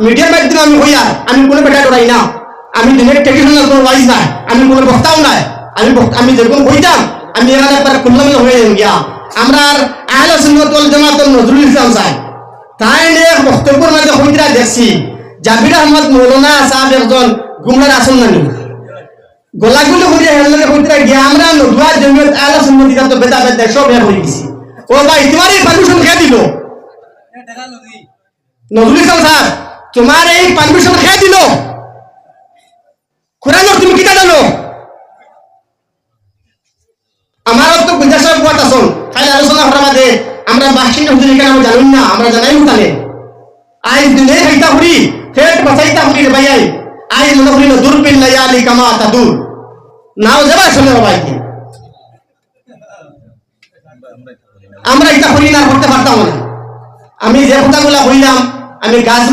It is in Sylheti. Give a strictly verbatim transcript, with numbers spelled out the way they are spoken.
মিডিয়ার মাধ্যমে আমি কইয়ার, আমি কুনু বেটা ডরাই না, আমি দিনের ট্রেডিশনাল কুনু ওয়াইজ নায়, আমি কুনু বক্তাও নায়, আমি বক্তা, আমি যেরকম কইতাম, আমি এখানে একবার খুললাম না হয়ে যাই গিয়া। আমরার আহলে সুন্নাত ওয়াল জামাতর নজরুল ইসলাম সাহেব, তাইন এক বক্তব্যর মাঝে কইতরা দেখছি, জাবির আহমদ মৌলানা সাহেব একজন গুমরার আসন নানি। গোলাগুলি করিয়া হেললে কইতরা গিয়া আমরা নদুয়া জমিয়ত আহলে সুন্নাত ইটা তো ভেদাভেদ নাই, সব এক হয়ে গেছি। ও ভাই, তোমার এই পারমিশন কে দিল? নজরুল ইসলাম স্যার, তোমার এই পারমিশন কে দিল? কোরআনর তুমি কিতা জানো? আমার তো গুঞ্জা সাহেব কোয়াত আছন, খালি আলোচনা করার মাঝে আমরা বাসিন্দা হুজুর এখানে আমরা জানুন না, আমরা জানাই উঠানে। আইজ দিনে খাইতা ফুরি, পেট বাঁচাইতা ফুরি রে ভাই, আইজ মনে করি না দূর পিল লায়ালি কামা তা দূর। নাও যাবা শুনে ভাই কি? আমরা ইটা করি না, করতে পারতাম না। আমি যে কথাগুলা কইলাম, আমি গাছ